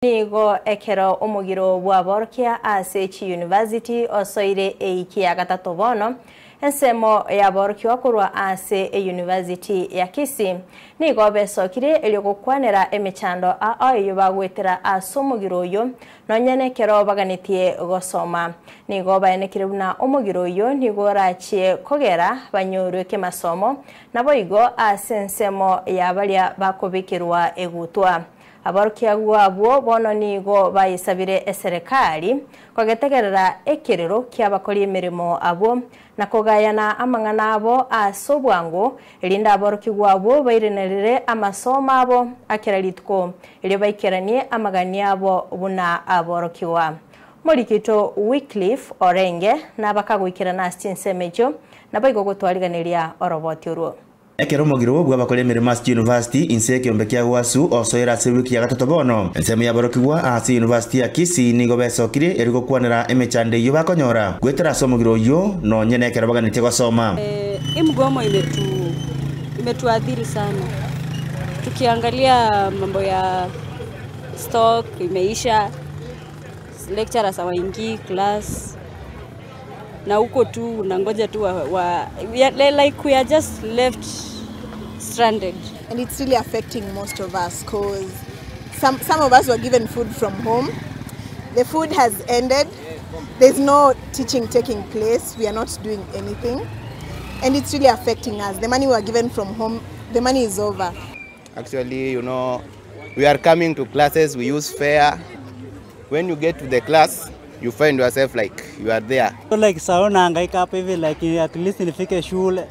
Nigo ekero omogiro bw'aborokia ase chiyunivasiti osoire eiki ya gatato bono, ensemo y'aborokigwa korwa ase eyunivasiti ya Kisii nigo besokire erio gokwanera emechando ao eyio bagwetera ase omogiro oyio nonya nekero baganetie gosoma. Nigo baenekire buna omogiro oyio nigo orachie kogera banyorwe kemasomo naboigo ase ensemo ya baria bakobekerwa egutwa. Aborokigwa abwo bono nigo bayesabire eserekari kogetegerera ekerero ki'abakori emeremo abwo, na kogayana amang'ana abo ase obwango, erinde aborokigwa abwo bairenerere amasomo abo a kera rituko, erio baikeranie amagani abo buna aborokigwa. Morikito Wycliffe orenge nabakagoikerana ase chinsemo echio, naboigo gotwariganeria oroboti orwo. Ekero omogiro bw'abakori emeremo ase chiyunivasiti inse y'ekeombe kia Gwasu osoire ase ewiki ya gatato bono, ensemo y'aborokigwa ase eyunivasiti ya Kisii nigo besokirie erio gokwanera emechando eyio bakonyora goetera ase omogiro oyio nonye nekero baganetie gosoma. Hii mgomo imetu imetuathiri sana. Tukiangalia mambo ya stock imeisha, lecturers hawaingii class na huko tu unangoja tu wa, wa, we are, like we are just left stranded. And it's really affecting most of us because some of us were given food from home. The food has ended. There's no teaching taking place. We are not doing anything. And it's really affecting us. The money we were given from home, the money is over. Actually, you know, we are coming to classes, we use fare. When you get to the class, you find yourself like you are there. Like sawa nahangaika hapa hivi like at least nifike shule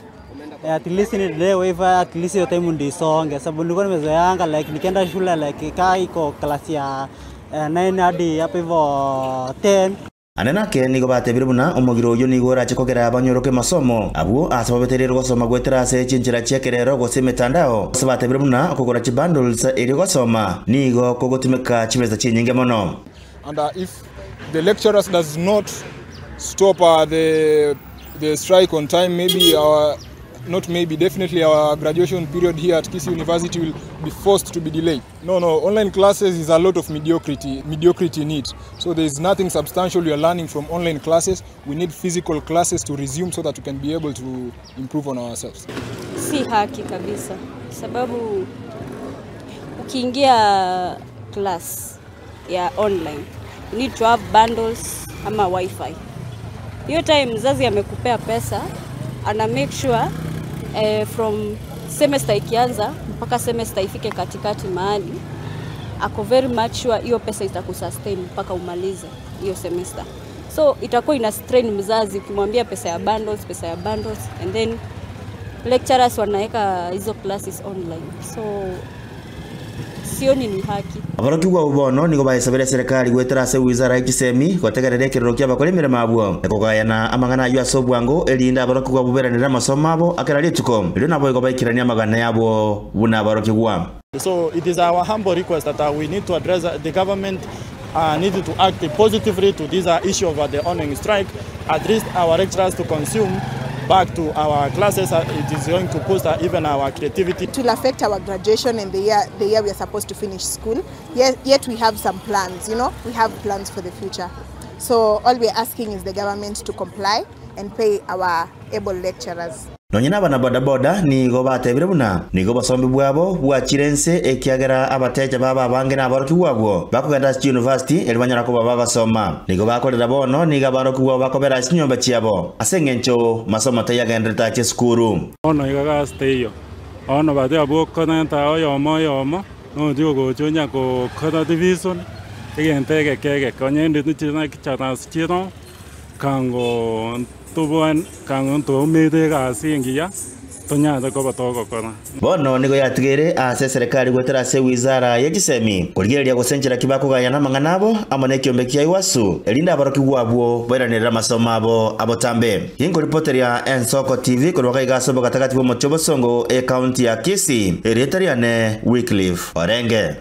at least niendelee wifi at least hiyo time ndisonge, sababu nilikuwa nimezoeanga like nikienda shule like kaa iko class ya 9 hadi hapo hivyo 10. Ande nake nigo batebire buna omogiro oyio nigo orache kogera abanyoroke masomo abwo ase babetereire gosoma goetera ase chinchera chi'ekerero gose emetandao ase batebire buna okogora chibundles erio gosoma nigo kogotumeka chibesa chinyinge mono. And if the lecturers does not stop the strike on time, maybe our, not maybe, definitely our graduation period here at Kisii University will be forced to be delayed. No, online classes is a lot of mediocrity in it. So there is nothing substantial you are learning from online classes. We need physical classes to resume so that we can be able to improve on ourselves. Si haki kabisa, sababu ukiingia class ya online you need to have bundles ama wifi. Hiyo time mzazi amekupea pesa, ana make sure from semester ikianza mpaka semester ifike katikati mahali ako very much sure hiyo pesa itakusustain mpaka umalize hiyo semester. So itakuwa ina strain mzazi ukimwambia pesa ya bundles, pesa ya bundles, and then lecturers wanaweka hizo classes online. So sioni ni haki. Aborokigwa bono nigo baesabire serikali gwetera ase wizara y'echisemi gotegerera ekerero ki'abakora emeremo abwo ekogayana amang'ana aywo ase obwango erinde aborokigwa buberanere amasomo abo akera rituko erio nabo igo baikirania amagana yabo buna aborokigwa. So it is our humble request that we need to address the government needed to act positively to this issue of the ongoing strike, at least our lecturers to consume back to our classes. It is going to boost even our creativity. It will affect our graduation and the year we are supposed to finish school. Yet we have some plans, you know, we have plans for the future. So all we are asking is the government to comply and pay our able lecturers. Nonye na abana bodaboda nigo batebire buna nigo basombi bwabo bwachire ense ekiagera abateja baba abange na aborokigwa abwo bakogenda ase university eri banyara koba bagasoma nigo bakorera bono nigo aborokigwa bakobera ase chinyomba chiabo ase eng'encho masomo tayagenderete ache esukuru. Bono iga gase teiyo bono baria abwo okonenta oyomo oyomo nochi ogocha onya gokora revision egento egeke egeke onye ende lecturers chiro kango tobwan kango ntoumete egasi engiya tonyare koba togokora. Bono nigo yatigere ase serikali gwetera ase wizara ya chisemi korigereria gosenchera kibakogayana amang'ana abo amo na ekiombe kia iwasu erinde aborokigwa abwo bairanere amasomo abo abotambe. Ginkoripoteria Ensoko TV korwa gaiga ase obogatagati bwa omochie obosongo ekaunti ya Kisii erieta riane Wycliffe Orenge.